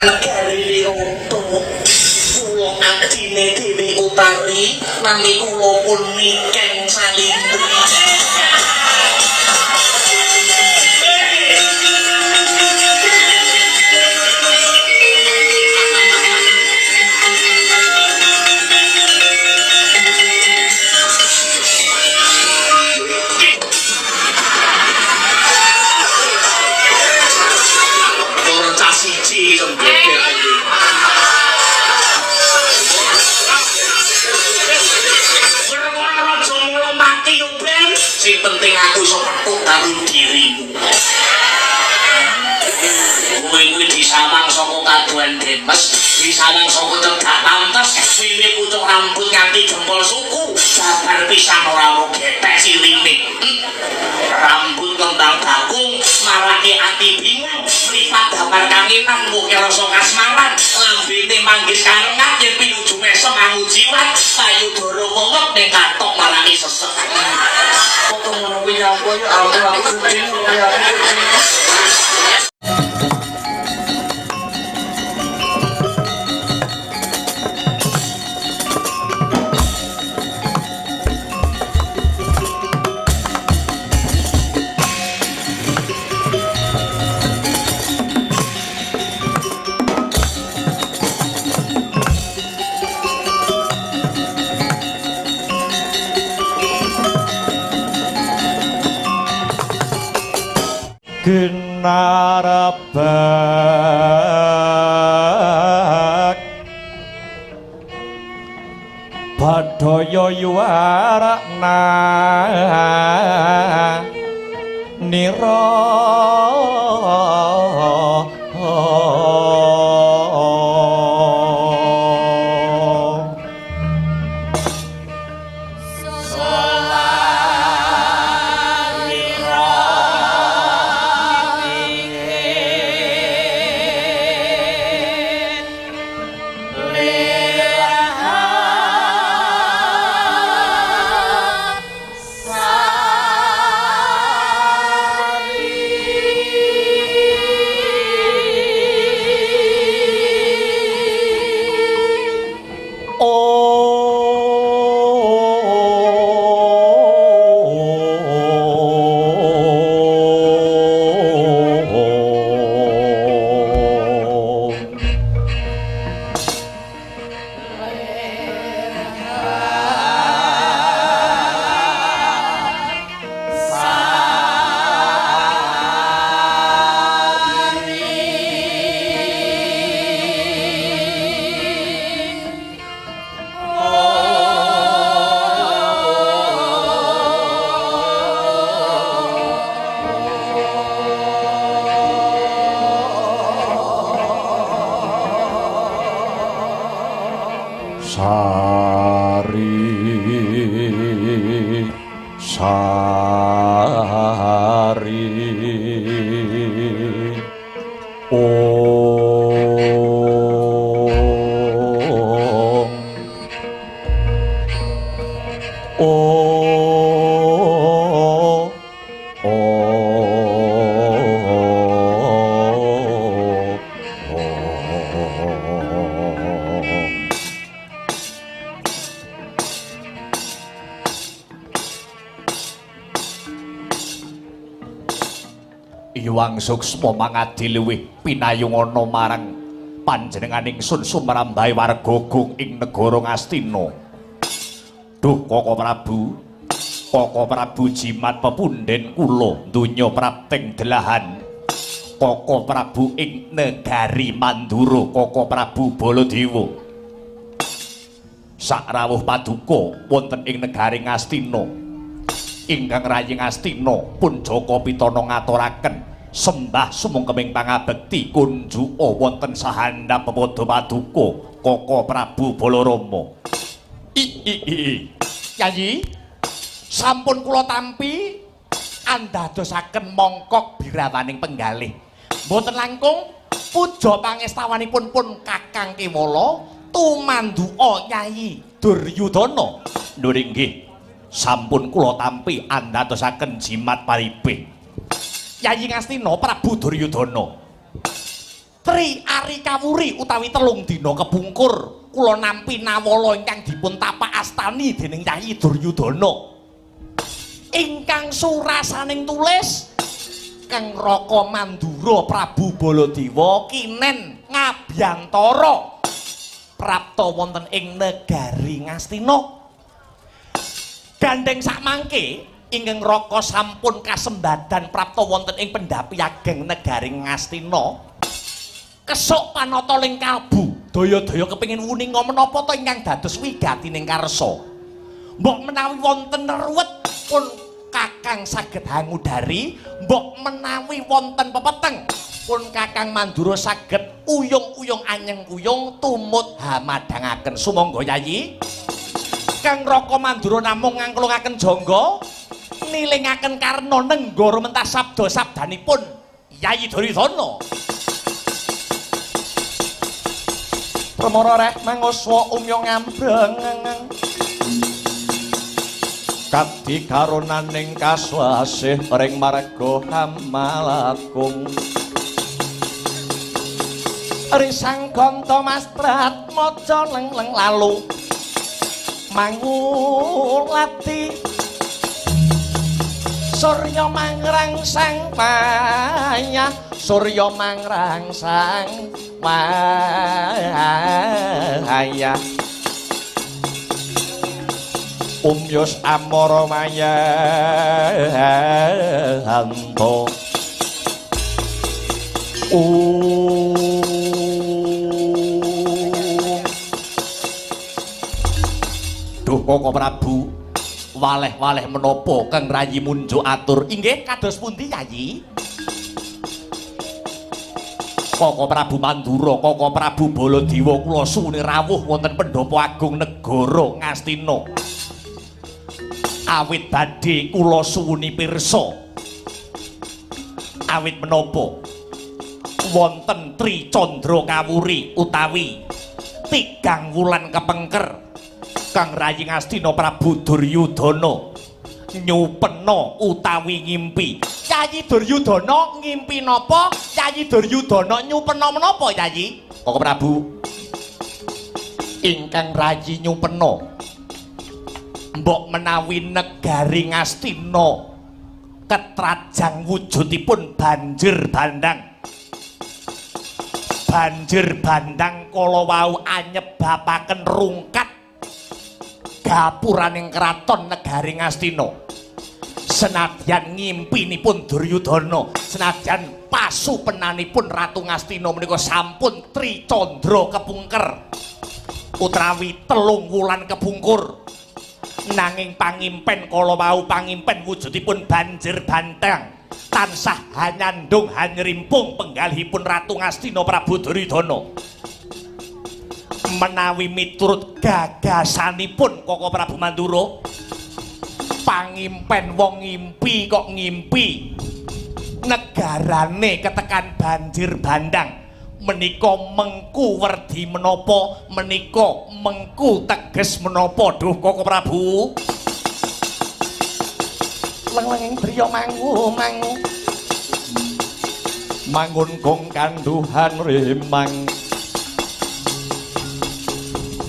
Negari Wiroto. Kula adine Dewi Utari, nami kula pun Niken Salindri. Ora cah siji iso mbleger iki. Perkara raja mula mati yo ben, sing penting aku iso petuk karo dirimu. Kowe kuwi disawang saka kaduan Demes, disawang saka cedhak pantes, wiwit pucuk rambut nganti jempol suku, babar pisan ora ono gethek sirine. Rambut kembang bakung marake ati bingung, mripat damar kangenan muke rasa kasmaran, lambene manggis karengat yen pinuju mesem angujiwat, payudara mongep ning katok marake sesek. Kok ngono kuwi nyapa ya ampun aku kucing ya aku kucing. Ginarabak Badaya yuwarakna nira. Sari sari ong ong Iwang Suksma mangadi luwih pinayungana marang panjenenganing sun sumrambahe warga gung ing negara Ngastina. Duh Koko Prabu, Koko Prabu jimat pepunden kula donya prapting delahan. Koko Prabu ing negari Mandura, Koko Prabu Baladewa. Sakrawuh paduka wonten ing negari Ngastina. Ingkang rayi Ngastina pun Jaka Pitana ngaturaken sembah sumungkeming pangabekti kunjuka wonten sahandap pepada paduka Koko Prabu Balarama. I i i. Yayi, sampun kula tampi andadosaken mongkok birawaning penggalih. Mboten langkung puja pangestawanipun pun Kakang Kewala tumanduka Yayi Duryudana. Lho inggih. Sampun kula tampi andadosaken jimat paripih. Yayi Ngastina Prabu Duryudana. Tri Ari Kawuri utawi 3 dina kepungkur kula nampi nawala ingkang dipun tapak astani dening Yayi Duryudana. Ingkang surasaning tulis Kang Raka Mandura Prabu Baladewa kinen ngabyantara prapta wonten ing negari Ngastina. Gandeng sakmangke ingkang Raka sampun kasembadan prapta wonten ing pendhapi ageng negari Ngastina. Kesuk panata ling kalbu, daya-daya kepengin wuninga menapa to ingkang dados wigatining karsa. Mbok menawi wonten ruwet pun Kakang saged hangudari, mbok menawi wonten pepeteng pun Kakang Mandura saged uyung-uyung anyeng kuyung tumut hamadhangaken. Sumangga Yayi. Kang Raka Mandura namung ngangklungaken jangga nilingaken karna nenggara mentah sabda sabdanipun Yayi Duryudana. Permara reh manguswa umya ngambreng kadi karunaning kaswasih ring marga hamalakung risang ganta mastrat maca leng-leng lalu mangulati surya mangrangsang payah surya mangrangsang payah umyus amara mayanto Duh Koko Prabu, waleh-waleh menapa Kang Rayi munjuk atur? Inggih kados pundi Yayi? Koko Prabu Mandura, Koko Prabu Baladewa kula suwune rawuh wonten Pendhapa Agung Negara Ngastina. Awit badhe kula suwuni pirsa. Awit menapa wonten Tri Candra Kawuri utawi 3 wulan kepengker Kang Rayi Ngastina Prabu Duryudana nyupena utawi ngimpi. Yayi Duryudana ngimpi napa? Yayi Duryudana nyupena menapa Yayi? Koko Prabu, ingkang rayi nyupena mbok menawi negari Ngastina ketrajang wujudipun banjir bandang. Banjir bandang kala wau anyebabaken rungkat gapuraning kraton negari Ngastina. Senadyan ngimpinipun Duryudana, senadyan pasupenanipun Ratu Ngastina menika sampun Tri Candra kepungker utawi 3 wulan kepungkur. Nanging pangimpen kala wau pangimpen wujudipun banjir bandang tansah hanyandung hanyrimpung penggalihipun Ratu Ngastina Prabu Duryudana. Menawi miturut gagasanipun Koko Prabu Mandura, pangimpen wong ngimpi kok ngimpi negarane ketekan banjir bandang menika mengku werdi menapa, menika mengku teges menapa? Duh Koko Prabu, leng-lenging driya mangu mangu mangun gong kanduhan rimang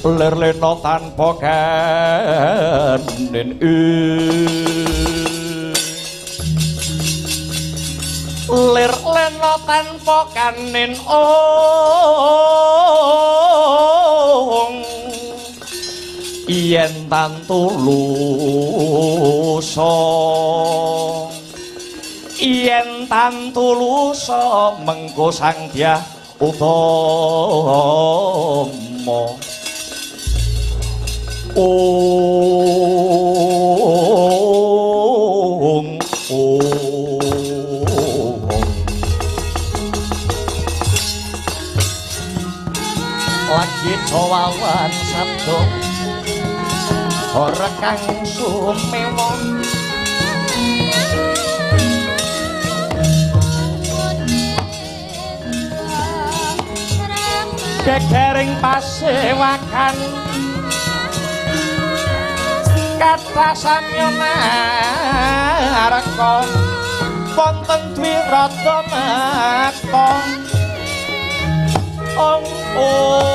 lir lena tanpa kanin lir lena tanpa kanin ong yen tantu lusa yen tantu lusa mengko Sang Dyah Utama. Ong ong lagi cawawan sabda ora kang sumewa gegering pasewakan kathah samya naraka wonten dwirata mekta. Ong ong.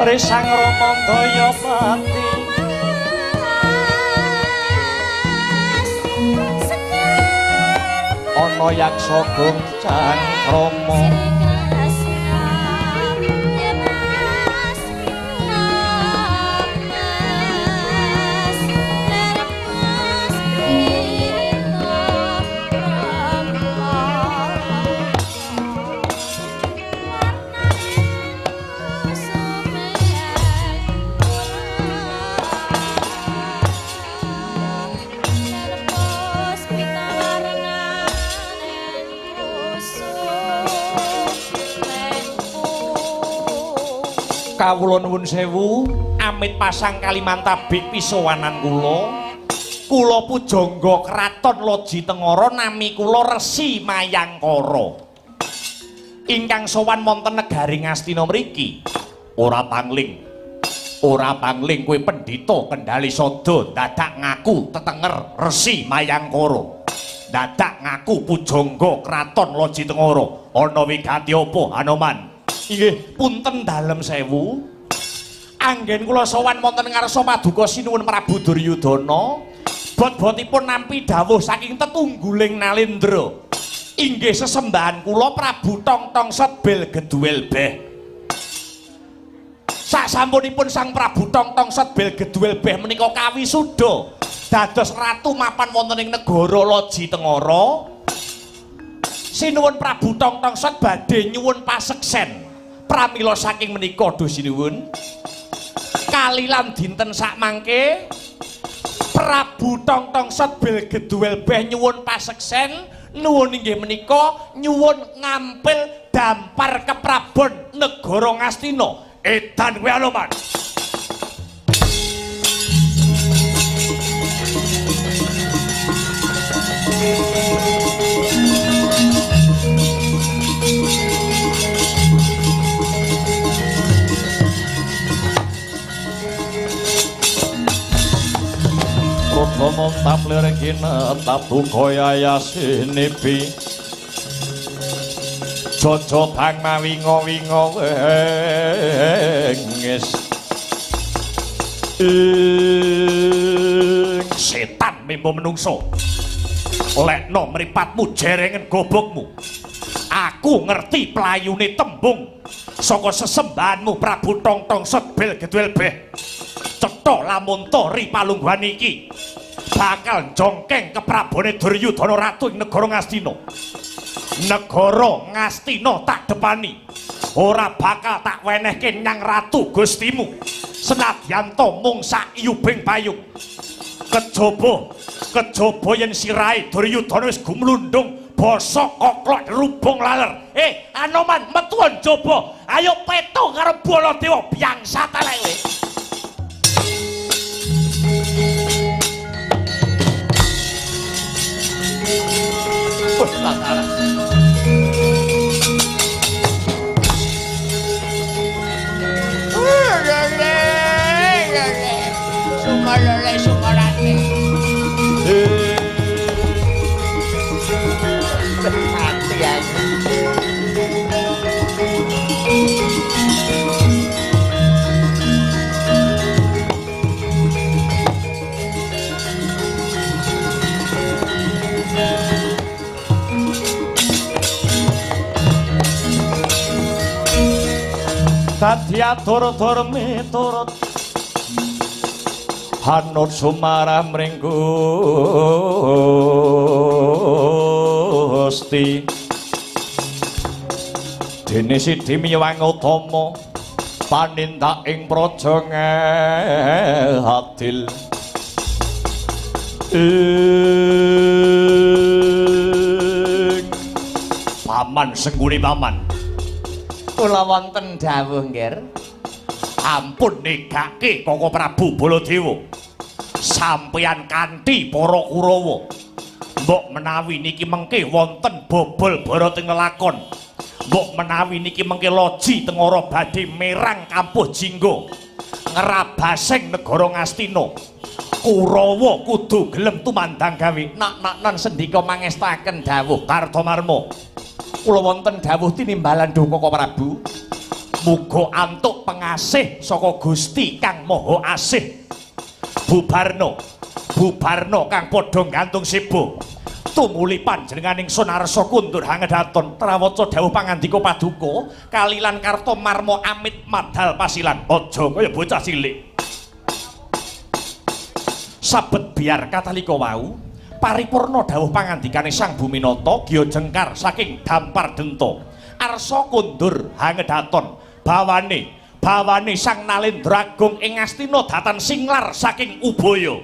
Risang Rama Dayapati ana yaksa goncang krama Kawula nuwun sewu amit pasang Kalimantabik pisowanan kula. Kula pujangga kraton Loji Tengara nami kula Resi Mayangkara. Ingkang sowan wonten negari Ngastina mriki. Ora pangling. Ora pangling kowe pendhita Kendali Sada dadak ngaku tetenger Resi Mayangkara. Dadak ngaku pujangga kraton Loji Tengara. Ana wigati apa Hanoman? Inggih, punten dalem sewu. Anggen kula sowan wonten ngarsa paduka sinuwun Prabu Duryudana. Bot-botipun nampi dawuh saking tetungguling Nalendra. Inggih sesembahan kula Prabu Tongtong Sebel Geduwel Beh. Sasampunipun Sang Prabu Tongtong Sebel Geduwel Beh menika kawisuda dados ratu mapan wonten ing negara Loji Tengara. Sinuwun Prabu Tongtong Set badhe nyuwun paseksen. Pramila saking menika duh sinuwun kalilan dinten sakmangke Prabu Tongtong Sebel Geduwel Beh nyuwun paseksen nuwun inggih menika nyuwun ngampil dampar keprabon negara Ngastina. Edan kowe Anoman. Rama taplir kinetap duka yayasinipi Jojo bang mawinga-winga wengis ing setan membo menungso lekno mripatmu jerengen gobokmu. Aku ngerti playune tembung saka sesembahanmu Prabu Tongtong Sebel Geduwel Beh. Cetha lamun tori palungguhan iki bakal jongkeng keprabone Duryudana ratu ing negara Ngastina. Negara Ngastina tak depani. Ora bakal tak wenehke nyang ratu gustimu. Senadyan to mung sak yubing payung. Kejaba, kejaba yen sirahe Duryudana wis gumlundung bosok koklok rubung laler. Anoman metu njaba. Ayo peto karo Baladewa biangsat elek kowe. Dadi atur-atur miturut hanut sumarah mring Gusti. Dene sidi miwang utama panindak ing praja ngadil. Ing paman Sengguni paman. Kula wonten dawuh nggih. Ampun negake Koko Prabu Baladewa. Sampeyan kanthi para Kurawa. Mbok menawi niki mengke wonten bobol bara teng lelakon. Mbok menawi niki mengke loji tengara badhe merang kampuh jingga. Ngrabasing negara Ngastina. Kurawa kudu gelem tumandang gawe. Nak-nak sendika mangestaken dawuh Kartomarma. Kula wonten dawuh tinimbalan duh Koko Prabu. Muga antuk pengasih saka Gusti Kang Maha Asih. Bubarno, bubarno kang padha gantung seba. Tumuli panjenenganing sun arsa kundur hangedaton trawaca dawuh pangandika paduka kalilan Kartomarma amit madal pasilan. Aja kaya bocah cilik. Sabet biar katalika wau paripurna dawuh pangandikane Sang Buminata giya jengkar saking dampar denta. Arsa kundur hangedaton bawane bawane Sang Nalendra Agung ing Ngastina datan singlar saking Ubaya.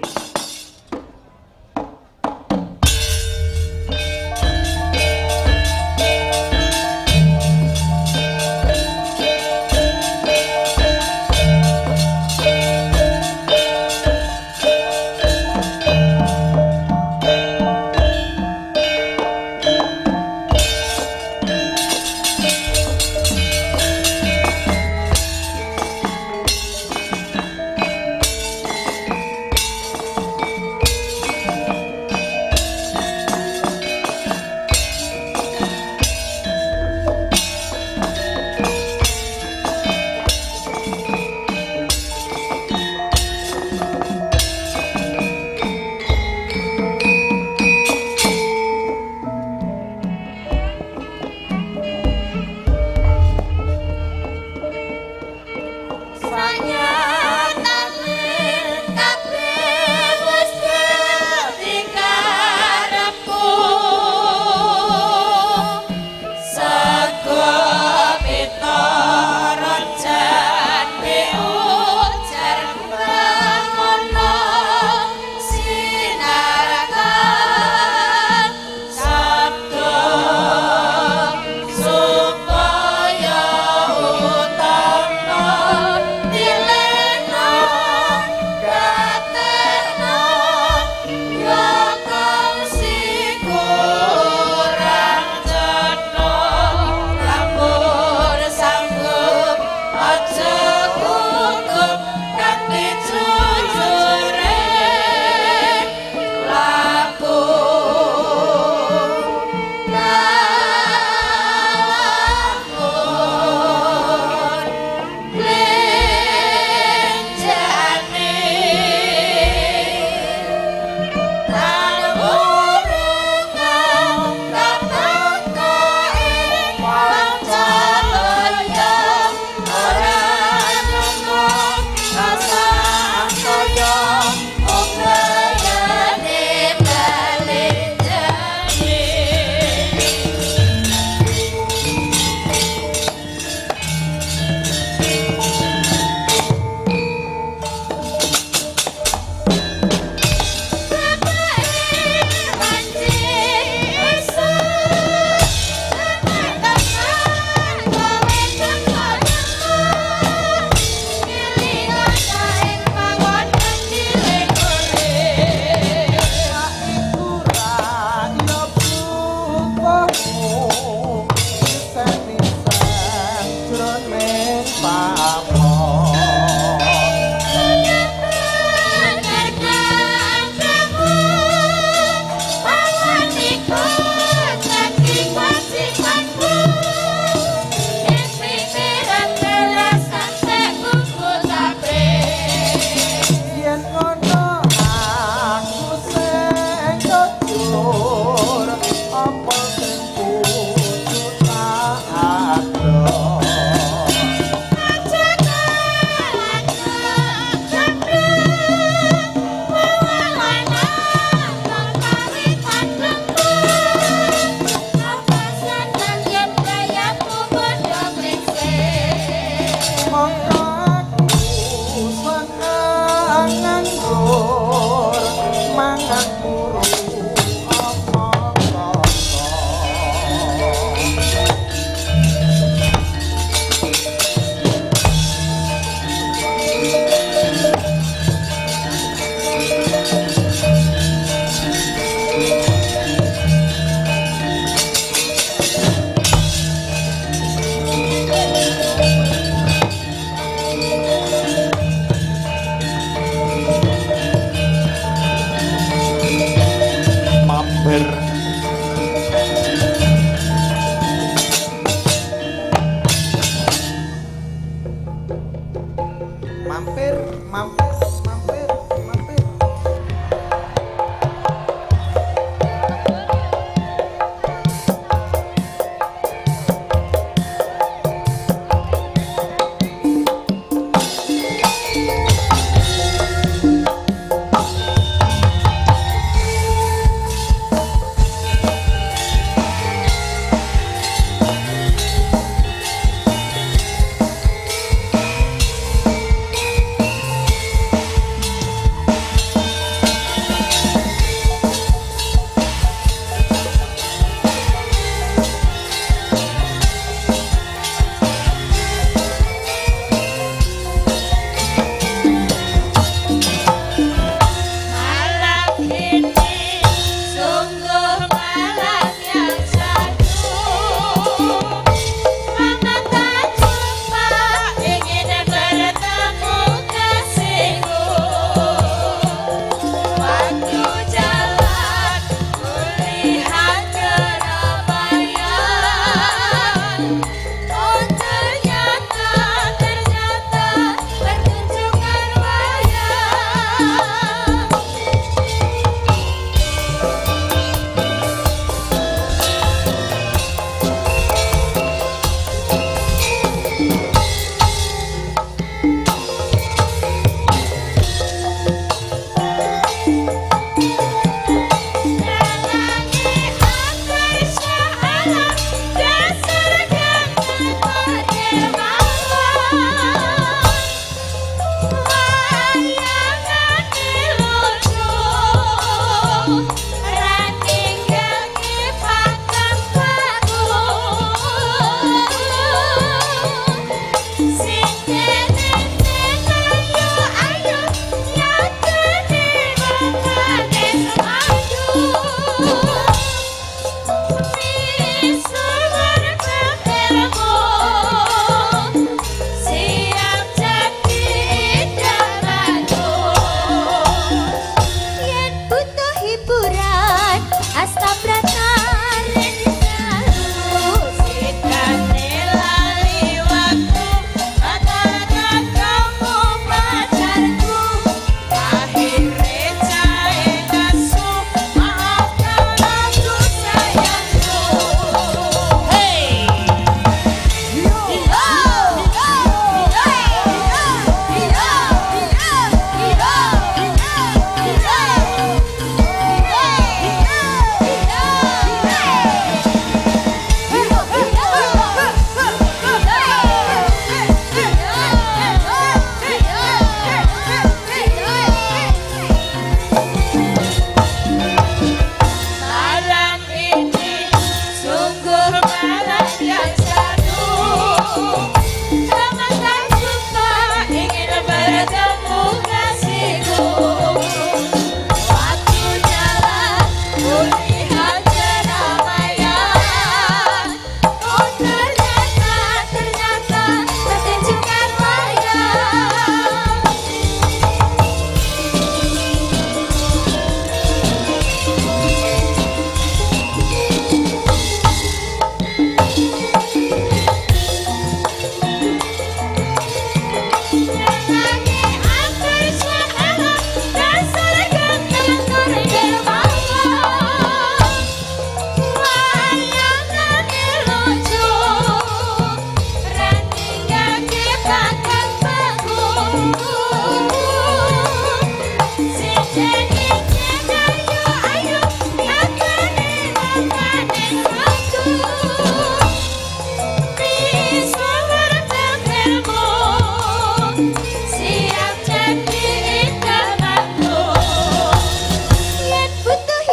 Omong.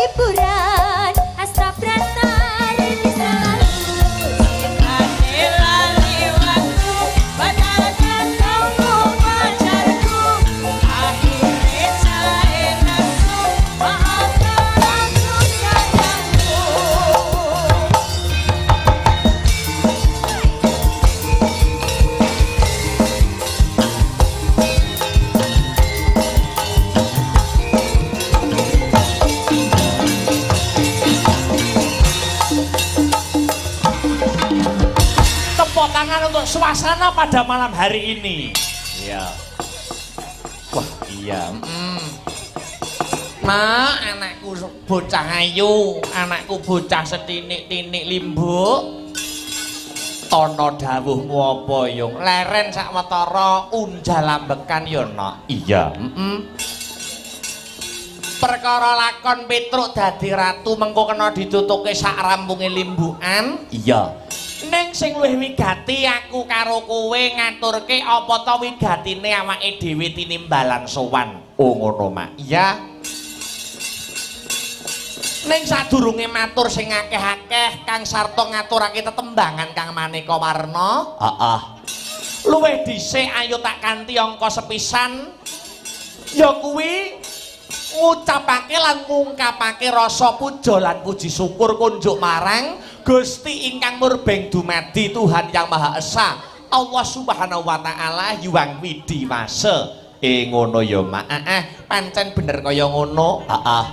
Hiburan Asta Brata Rini selalu. Cintane lali waktu, padahal ketemu pacarku. Akhirnya cair nesu, maafkan aku sayangku. Tepuk tangan untuk suasana pada malam hari ini. Iya. Wah, iya. Ma, anakku bocah ayu, anakku bocah setinik-tinik limbuk. Ana dawuhmu apa, Yung? Leren sawetara unjal ambekan ya, Nok. Iya, heeh. Perkara lakon Petruk dadi ratu mengko kena ditutuke sak rampunge limbukan. Iya. Ning sing luwih wigati aku karo kowe ngaturke apa ta wigatine awake dhewe tinimbalan sowan. Oh ngono, Mak. Iya. Ning sadurunge matur sing akeh-akeh, Kang Sarto ngaturake tetembangan kang maneka warna. Heeh. Luwih dhisik ayo tak kanthi angka sepisan. Ya kuwi ngucapake lan ngungkapake rasa puja lan puji syukur kunjuk marang Gusti ingkang murbeng dumadi Tuhan Yang Maha Esa, Allah Subhanahu wa taala Hyang Widhi Wasa. Ngono ya, Mak. Heeh, pancen bener kaya ngono. Heeh.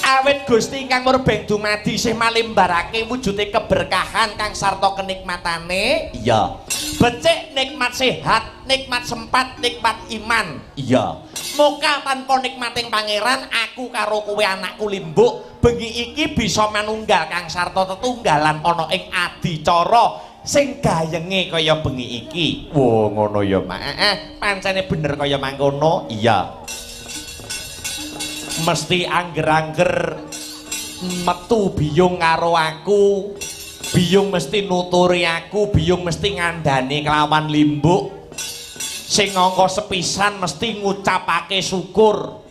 Awit Gusti ingkang murbeng dumadi isih malimbarake wujude keberkahan kang sarta kenikmatane. Iya. Becik nikmat sehat, nikmat sempat, nikmat iman. Iya. Moga tanpa nikmating pangeran aku karo kowe anakku limbuk bengi iki bisa manunggal kang sarta tetunggalan ana ing adicara sing gayenge kaya bengi iki. Wo ngono ya, Mak. Heeh, pancene bener kaya mangkono. Iya. Mesti angger-angger metu biyung karo aku, biyung mesti nuturi aku, biyung mesti ngandani kelawan limbuk. Sing angka sepisan mesti ngucapake syukur.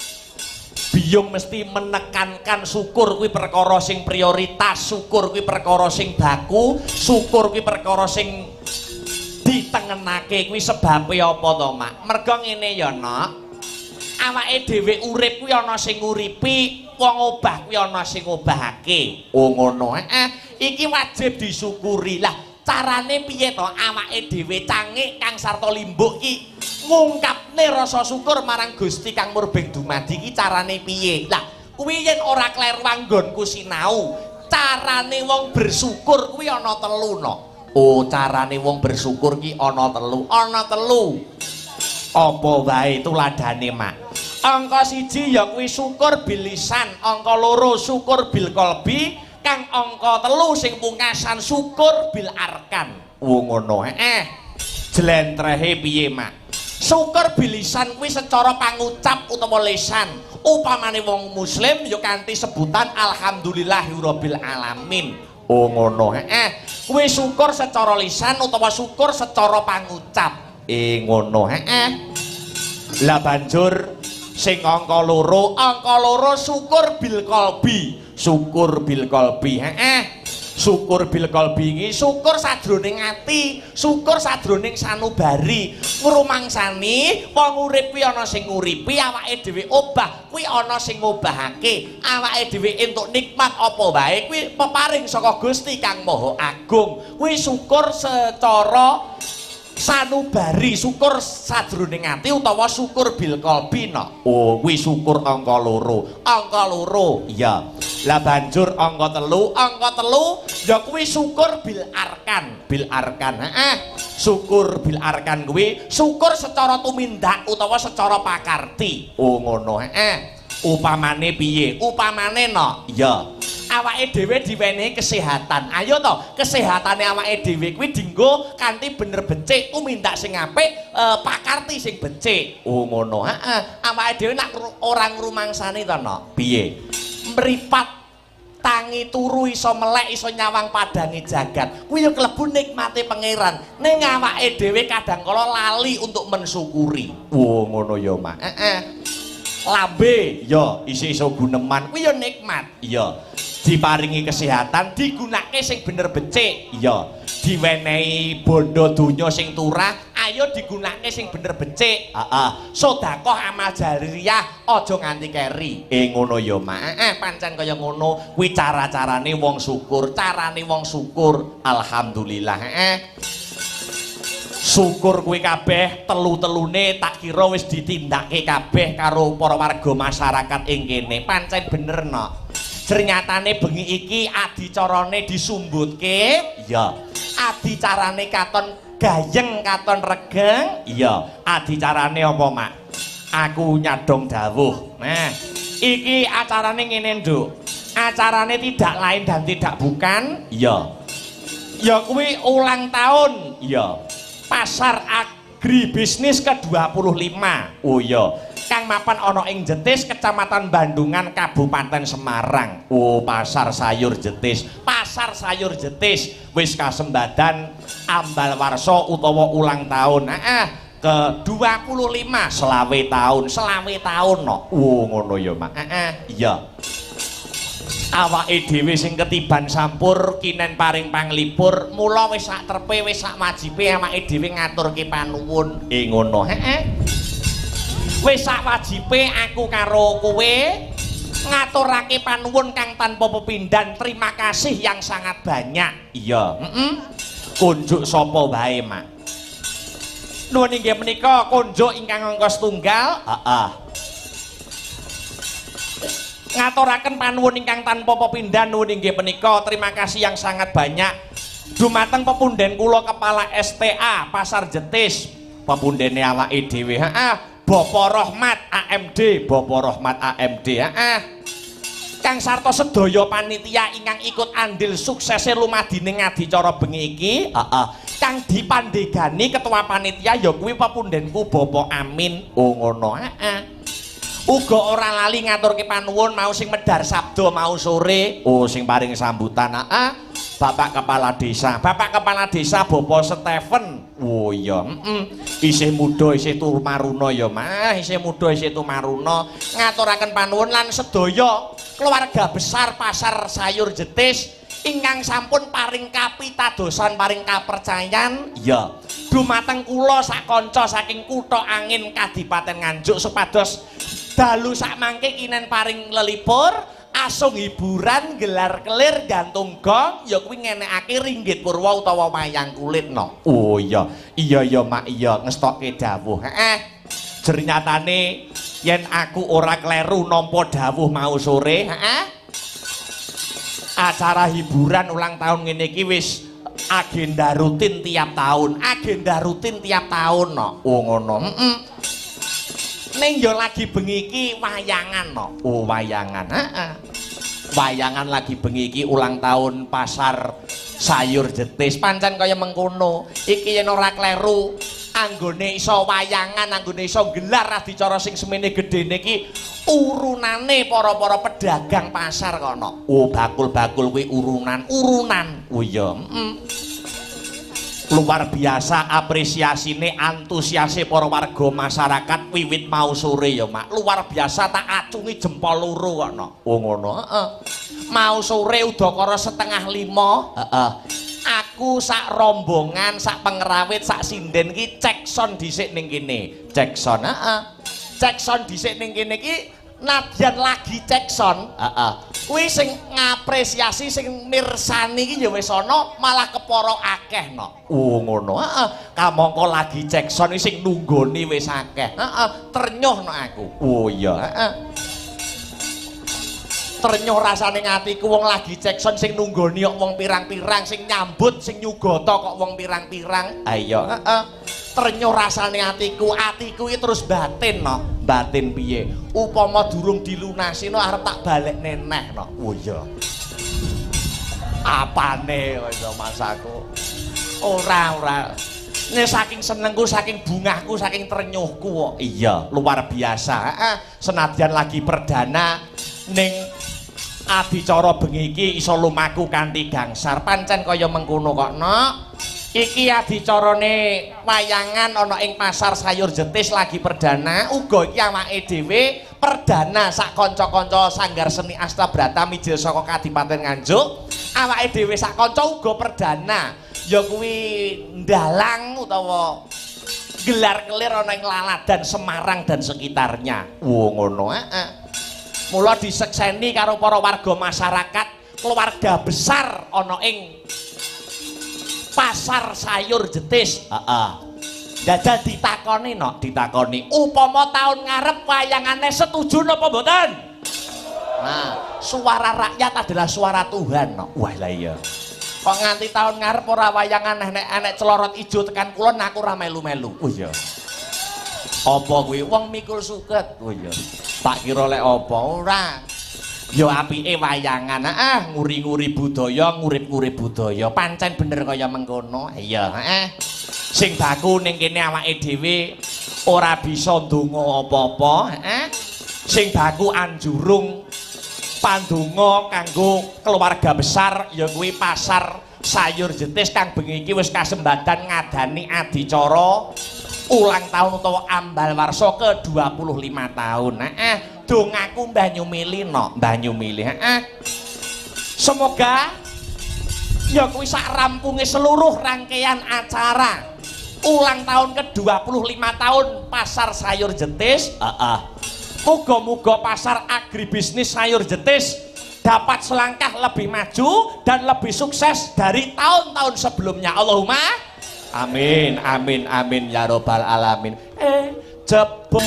Biyung mesti menekankan syukur kuwi perkara sing prioritas, syukur kuwi perkara sing baku, syukur kuwi perkara sing ditengenake. Kuwi sebabe apa to, Mak? Merga ngene ya, Nok. Awake dhewe urip kuwi ana sing nguripi, wong obah kuwi ana sing ngobahake. Oh ngono. Heeh, iki wajib disyukuri. Lah, carane piye to awake dhewe cangik kang sarta limbuk iki ngungkapne rasa syukur marang Gusti kang murbeng dumadi iki carane piye? Lah, kuwi yen ora kleru anggonku sinau, carane wong bersyukur kuwi ana telu, Nok. Oh, carane wong bersyukur ki ana telu. Ana telu. Apa wae tuladane, Mak? Angka siji ya kuwi syukur bil lisan, angka loro syukur bil qalbi, kang angka telu sing pungkasan syukur bil arkan. Oh ngono. Heeh. Jlentrehe piye, Mak? Syukur bil lisan kuwi secara pangucap utawa lisan. Upamane wong muslim ya kanthi sebutan alhamdulillahirabbil alamin. Oh ngono. Heeh. Kuwi syukur secara lisan utawa syukur secara pangucap. Ngono. Heeh. Lah banjur sing angka loro syukur bil qalbi. Syukur bil qalbi. Heeh. Syukur bil qalbi iki syukur sajroning ati, syukur sajroning sanubari. Ngrumangsani wong urip kuwi ana sing nguripi, awake dhewe obah kuwi ana sing ngobahake. Awake dhewe entuk nikmat apa wae kuwi peparing saka Gusti Kang Maha Agung. Kuwi syukur secara sanubari, syukur sajroning ati utawa syukur bil qalbi, no. Oh, kuwi syukur angka loro. Angka loro, iya. Lah banjur angka telu ya kuwi syukur bil arkan. Bil arkan. Heeh. Syukur bil arkan kuwi syukur secara tumindak utawa secara pakarti. Oh ngono. Heeh. Upamane piye? Upamane, no. Iya. Awake dhewe diwenehi kesehatan. Ayo to, kesehatane awake dhewe kuwi dinggo kanthi bener becik, tumindak sing apik, pakarti sing becik. Oh ngono. Heeh. Awake dhewe nak ora ngrumangsani to, Nok. Piye? Mripat tangi turu iso melek iso nyawang padange jagat. Kuwi ya klebu nikmate pangeran. Ning awake dhewe kadang kala lali untuk mensyukuri. Oh ngono ya, Mak. Heeh. Lambe ya isih iso guneman kuwi ya nikmat. Iya. Diparingi kesehatan digunakake sing bener becik. Iya. Diwenehi bondo donya sing turah, ayo digunakake sing bener becik. Heeh. Sedekah amal jariyah aja nganti keri. Ngono ya, Mak. Heeh, pancen kaya ngono. Kuwi cara-carane wong syukur, carane wong syukur. Alhamdulillah. Heeh. Syukur kuwi kabeh telu-telune tak kira wis ditindakake kabeh karo para warga masyarakat ing kene. Pancen bener no. Jernyatane bengi iki adicarane disumbutke. Iya. Adicarane katon gayeng, katon regeng. Iya. Adicarane apa, Mak? Aku nyadong dawuh. Nah, iki acarane ngene, Nduk. Acarane tidak lain dan tidak bukan, iya. Ya kuwi ulang tahun. Iya. Pasar Agribisnis ke-25. Oh iya. Kang mapan ana ing Jetis, Kecamatan Bandungan, Kabupaten Semarang. Oh, Pasar Sayur Jetis. Pasar Sayur Jetis wis kasembadan ambal warsa utawa ulang tahun. Heeh, ke-25 selawe tahun, selawe tahun no. Oh, ngono ya, Mak. Heeh, iya. Awake dhewe sing ketiban sampur kinen paring panglipur, mula wis sak trepe wis sak wajibe awake dhewe ngaturke panuwun. Ngono. Heeh. Wis sak wajibe aku karo kowe ngaturake panuwun kang tanpa pepindhan. Terima kasih yang sangat banyak. Iya. Heeh. Kunjuk sapa wae, Mak? Nuwun inggih menika kunjuk ingkang angka setunggal. Heeh. Ngaturaken panuwun ingkang tanpa pepindhan nuwun inggih menika terima kasih yang sangat banyak dumateng pepunden kula Kepala STA Pasar Jetis, pepundene awake dhewe. Heeh, Bapak Rohmat AMD, Bapak Rohmat AMD. Heeh. Kang sarta sedaya panitia ingkang ikut andil suksese lumadining adicara bengi iki. Heeh. Kang dipandhegani ketua panitia ya kuwi pepundenku Bapak Amin. Oh ngono. Heeh. Uga ora lali ngaturke panuwun mau sing medhar sabda mau sore. Oh sing paring sambutan. Heeh. Bapak Kepala Desa. Bapak Kepala Desa Bapak Stephen. Oh iya, heeh. Isih muda isih tumaruna ya, Mas. Isih muda isih tumaruna. Ngaturaken panuwun lan sedaya keluarga besar Pasar Sayur Jetis ingkang sampun paring kapitadosan paring kapercayan. Iya. Dumateng kula sak kanca saking Kutha Angin Kadipaten Nganjuk supados dalu sak mangke kinen paring lelipur asung hiburan gelar kelir gantung gong ya kuwi ngenekake ringgit purwa utawa wayang kulit no. Oh iya, iya ya Mak, iya ngestokke dawuh. Heeh. Jernyatane yen aku ora kleru nampa dawuh mau sore, heeh. Acara hiburan ulang tahun ngene iki wis agenda rutin tiap tahun, agenda rutin tiap tahun no. Oh ngono. Heeh. Ning yo lagi bengi iki wayangan no. Oh wayangan. Heeh. Wayangan lagi bengi iki ulang tahun Pasar Sayur Jetis. Pancen kaya mengkono. Iki yen ora kleru anggone iso wayangan, anggone iso gelar adicara sing semene gedene iki urunane para-para pedagang pasar kono. Oh bakul-bakul kuwi urunan, urunan. Oh iya, heeh. Luar biasa apresiasine, antusiase para warga masyarakat wiwit mau sore ya, Mak. Luar biasa tak acungi jempol loro kok no. Oh ngono, heeh. Mau sore udakara 4:30, heeh. Aku sak rombongan, sak pengrawit, sak sinden ki cek sound dhisik ning kene. Cek sound, heeh. Cek sound dhisik ning kene iki nadyan lagi cek sound, heeh. Kuwi sing ngapresiasi sing mirsani iki ya wis ana, malah kepara akeh no. Oh ngono, heeh. Kamangka lagi cek sound iki sing nunggoni wis akeh. Heeh, ternyuh no aku. Oh iya, heeh. Ternyuh rasane atiku wong lagi cek sound sing nunggoni kok wong pirang-pirang, sing nyambut, sing nyugata kok wong pirang-pirang. Ha iya, heeh. Ternyuh rasane atiku, atiku iki terus batin no. Batin piye? Upama durung dilunasi no arep tak balekne neh no. Oh iya. Apane kok iso Mas aku? Ora, ora. Nek saking senengku, saking bungahku, saking ternyuhku kok. Iya, luar biasa. Heeh. Senadyan lagi perdana ning adicara bengi iki iso lumaku kanthi gangsar. Pancen kaya mengkono kok, Nok. Iki adicarane wayangan ana ing Pasar Sayur Jetis lagi perdana, uga iki awake dhewe perdana sak kanca-kanca Sanggar Seni Astabrata mijil saka Kadipaten Nganjuk. Awake dhewe sak kanca uga perdana ya kuwi ndalang utawa gelar kelir ana ing Laladan Semarang dan sekitarnya. Wo ngono heeh. Mula disekseni karo para warga masyarakat, keluarga besar ana ing Pasar Sayur Jetis. Heeh. Jajal ditakoni no, ditakoni. Upama taun ngarep wayangane setuju napa mboten? Nah, suara rakyat adalah suara Tuhan no. Wah lah iya. Kok nganti taun ngarep ora wayangan enek celorot ijo tekan kulon aku ora melu-melu. Oh iya. Apa kuwi wong mikul suket? Oh iya. Tak kira lek apa ora. Ya apike wayangan, ah nguri-nguri budaya, ngurip-ngurip budaya. Pancen bener kaya mengkono. Iya, heeh. Sing baku ning kene awake dhewe ora bisa ndonga apa-apa, heeh. Sing baku anjurung pandonga kanggo keluarga besar ya kuwi Pasar Sayur Jetis kang bengi iki wis kasembadan ngadani adicara ulang tahun utawa ambal warsa ke-25 tahun. Heeh, dongaku Mbah Nyumili no, Mbah Nyumili. Heeh. Semoga ya kuwi sak rampunge seluruh rangkaian acara ulang tahun ke-25 tahun Pasar Sayur Jetis. Heeh. Muga-muga pasar agribisnis Sayur Jetis dapat selangkah lebih maju dan lebih sukses dari tahun-tahun sebelumnya. Allahumma amin, amin, amin ya robbal alamin. Jebol.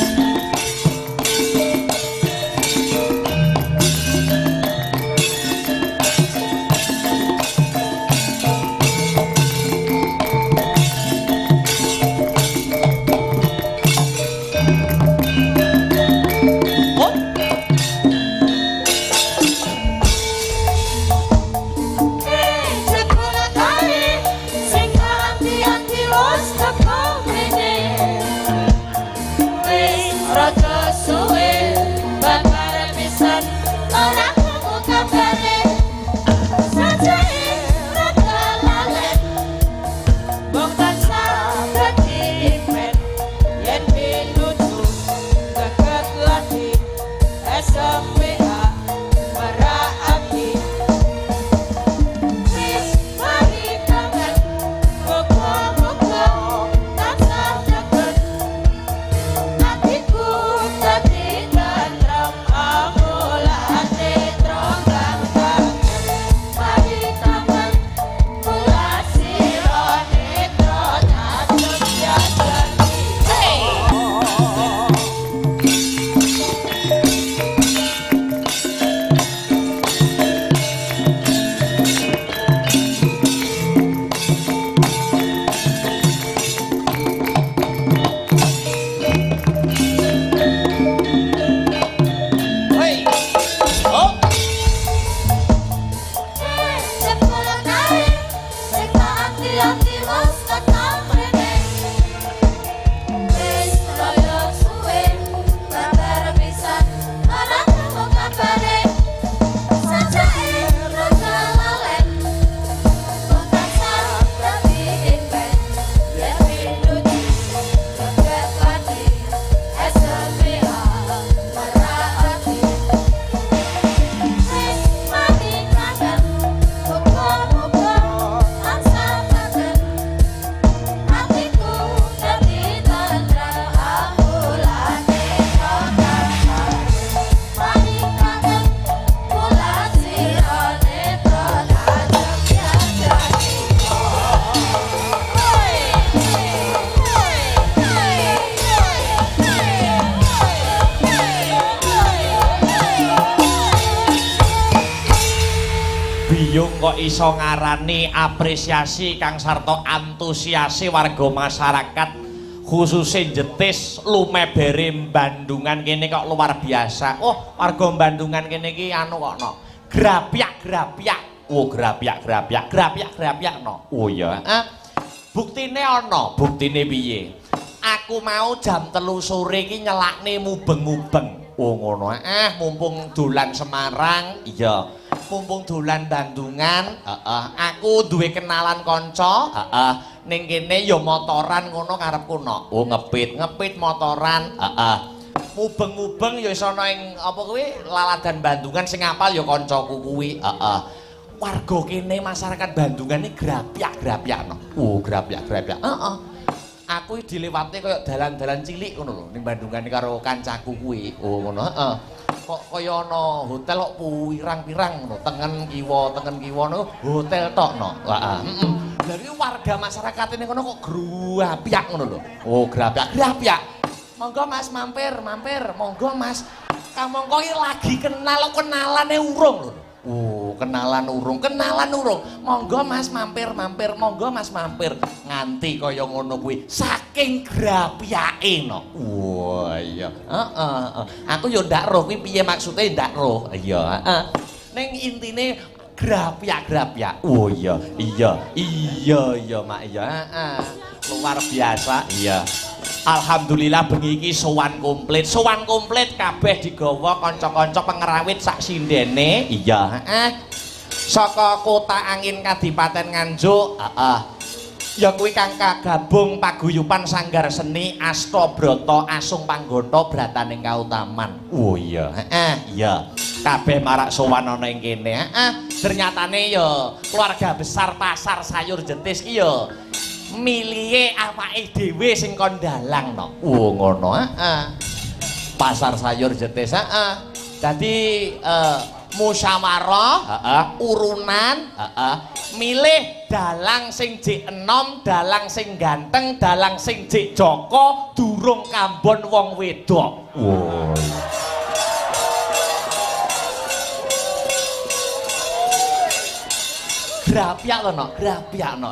Kok iso ngarani apresiasi kang sarta antusiase warga masyarakat khususe Jetis lumebere Bandungan kene kok luar biasa. Oh, warga Bandungan kene iki anu kok no. Grapyak-grapyak. Oh, grapyak-grapyak, grapyak-grapyak no. Oh iya. Heeh. Buktine ana, buktine piye? Aku mau jam 3 sore iki nyelakne mubeng-mubeng. Oh ngono. Mumpung dolan Semarang, iya. Mumpung dolan Bandungan, heeh. Aku duwe kenalan kanca, heeh. Ning kene ya motoran ngono karepku no. Oh ngepit, ngepit motoran, heeh. Mubeng-mubeng ya iso ana ing apa kuwi laladan Bandungan sing ngapal ya kancaku kuwi. Heeh. Warga kene masyarakat Bandungan iki grapyak-grapyak no. Oh, grapyak-grapyak. Heeh. Aku iki dilewatne kaya dalan-dalan cilik ngono lho ning Bandungan karo kancaku kuwi. Oh, ngono, heeh. Kok kaya ana hotel kok pirang-pirang ngono, tengen kiwa ngono, hotel tok no. Heeh. Heeh. Lha iki warga masyarakat ning kono kok grapyak ngono lho. Oh, grapyak-grapyak. Monggo Mas mampir, mampir. Monggo Mas. Kamangka iki lagi kenal kenalane urung lho. Oh, kenalan urung, kenalan urung. Monggo Mas mampir, mampir. Monggo Mas mampir. Nganti kaya ngono kuwi saking grapyake no. Wah, iya. Heeh, heeh. Aku yo ndak roh kuwi piye maksude ndak roh. Iya, heeh. Ning intine grapyak-grapyak. Oh iya, iya, iya, iya, Mak, iya. Heeh. Luar biasa, iya. Alhamdulillah bengi iki sowan komplit. Sowan komplit kabeh digawa kanca-kanca pengrawit sak sindene. Iya, heeh. Saka Kota Angin Kadipaten Nganjuk, heeh. Ya kuwi kang kagabung paguyuban Sanggar Seni Astabrata Asung Panggata Brataning Kautaman. Oh iya, heeh, iya. Kabeh marak sowan ana ing kene, heeh. Ternyatane ya keluarga besar Pasar Sayur Jetis ki ya milihe awake dhewe sing kon dalang no. Oh ngono, heeh. Pasar Sayur Jetis, heeh. Dadi musyawarah, heeh, urunan, heeh, milih dalang sing jek enom, dalang sing ganteng, dalang sing jek joko, durung kambon wong wedok. Oh. Grapyak lho no, grapyak no.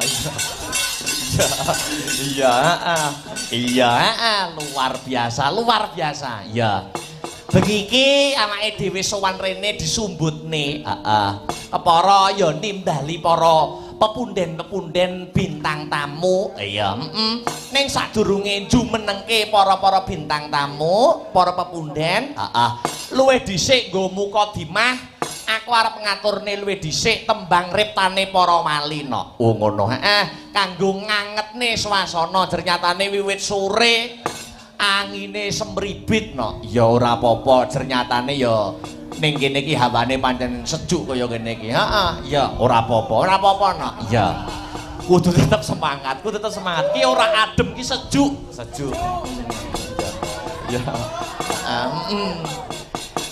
Iya, heeh. Iya, heeh, luar biasa, luar biasa. Iya. Bengi iki awake dhewe sowan rene disumbutne, heeh. Kepara ya nimbali para pepunden-pepunden bintang tamu. Iya, heeh. Ning sadurunge jumenengke para-para bintang tamu, para pepunden, heeh. Luwih dhisik nggo mukadimah aku arep ngaturne luwih dhisik tembang riptane para wali no. Oh ngono, heeh. Kanggo ngangetne swasana ternyatane wiwit sore angine semribit no. Ya ora apa-apa, ternyatane ya ning kene iki hawane pancen sejuk kaya ngene iki. Heeh, ya ora apa-apa, ora apa-apa no. Iya. Kudu tetep semangat, kudu tetep semangat. Ki ora adem ki sejuk, sejuk. Ya.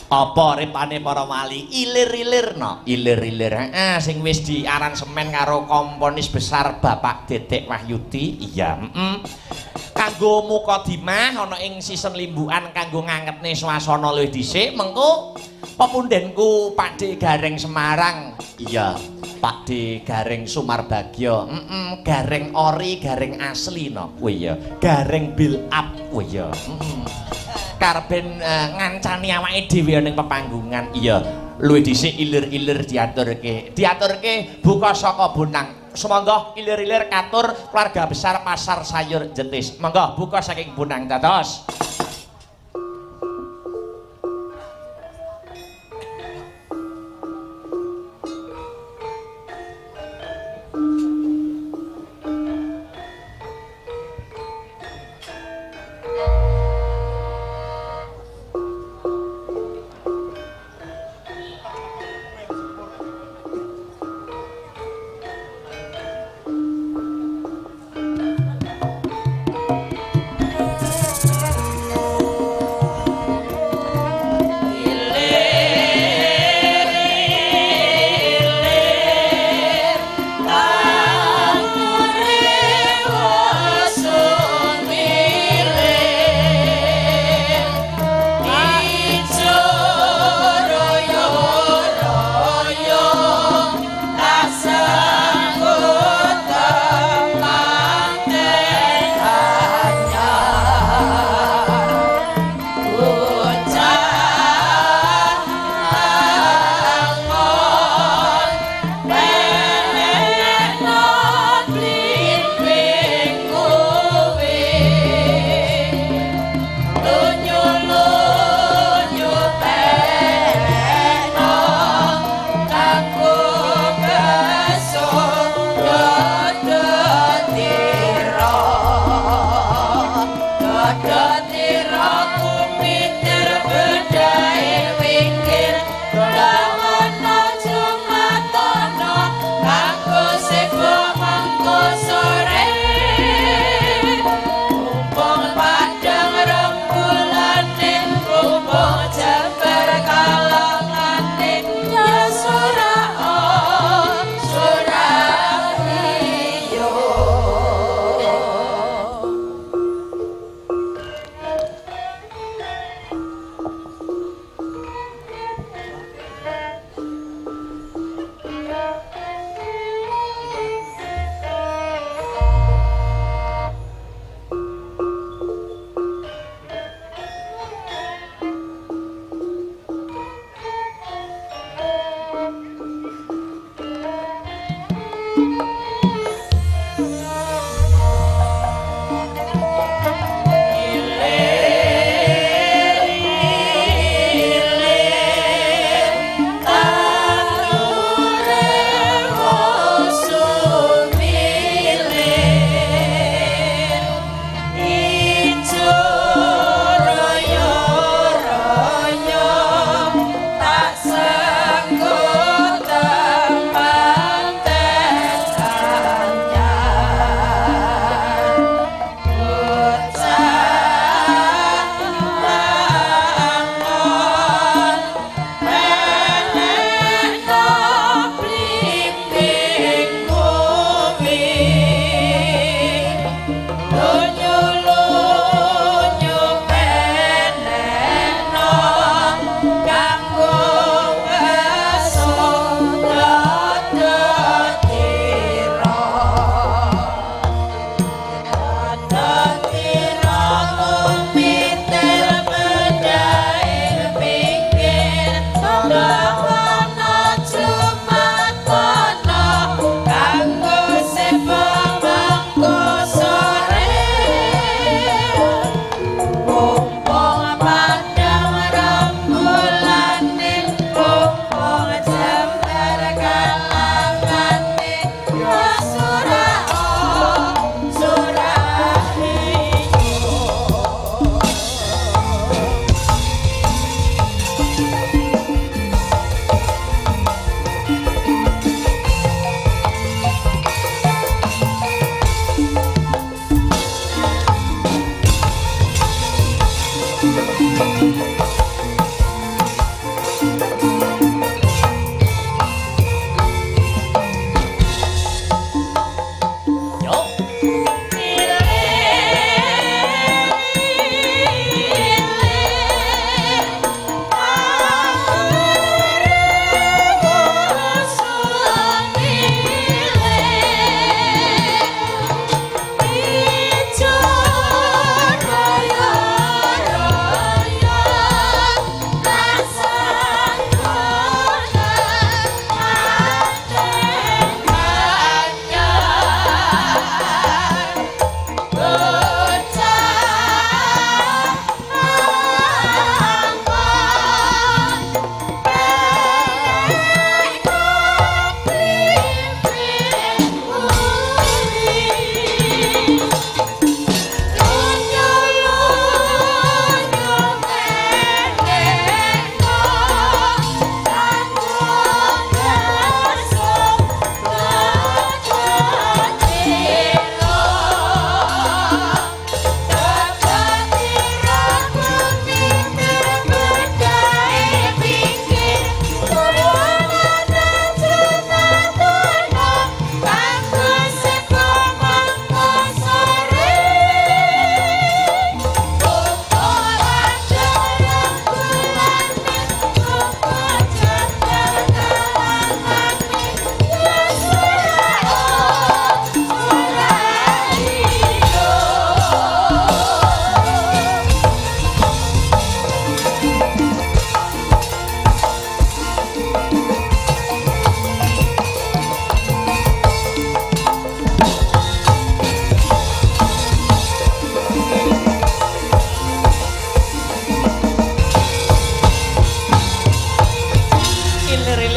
Apa ripane para wali ilir-ilir no, ilir-ilir, heeh, sing wis diaransemen karo komponis besar Bapak Dedek Wahyudi. Iya, heeh. Kanggo mukadimah ana ing season limbukan kanggo ngangetne swasana luwih dhisik mengko pepundenku Pak D Gareng Semarang. Iya, Pak D Gareng Sumarbagyo. Heeh, Gareng ori, Gareng asli no. Oh iya, Gareng build up. Oh iya, heeh. Karben ngancani awake dhewe ning pepanggungan. Iya, luwih dhisik ilir-ilir diaturke. Diaturke buka saka Bonang. Sumangga ilir-ilir katur keluarga besar Pasar Sayur Jetis. Monggo buka saking Bonang dados.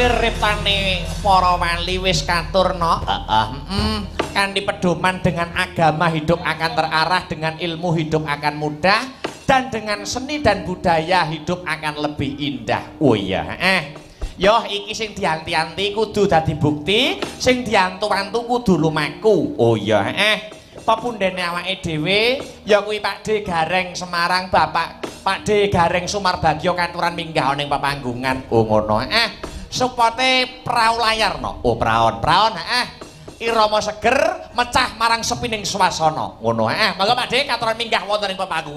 Lir riptane para wali wis katurna. Heeh, Kanthi pedoman dengan agama hidup akan terarah, dengan ilmu hidup akan mudah, dan dengan seni dan budaya hidup akan lebih indah. Oh iya, heeh. Yoh, iki sing dianti-anti kudu dadi bukti, sing diantu-antu kudu lumaku. Oh iya, heeh. Pepundhene awake dhewe ya kuwi Pak D Gareng Semarang, Bapak Pak D Gareng Sumarbagyo katuran minggah ning pepanggungan. Oh ngono. Supote prau layar no. Oh praon, praon heeh. Irama seger mecah marang sepining swasana. Ngono heeh. Monggo Pak D katuran minggah wonten ing pepanggungan.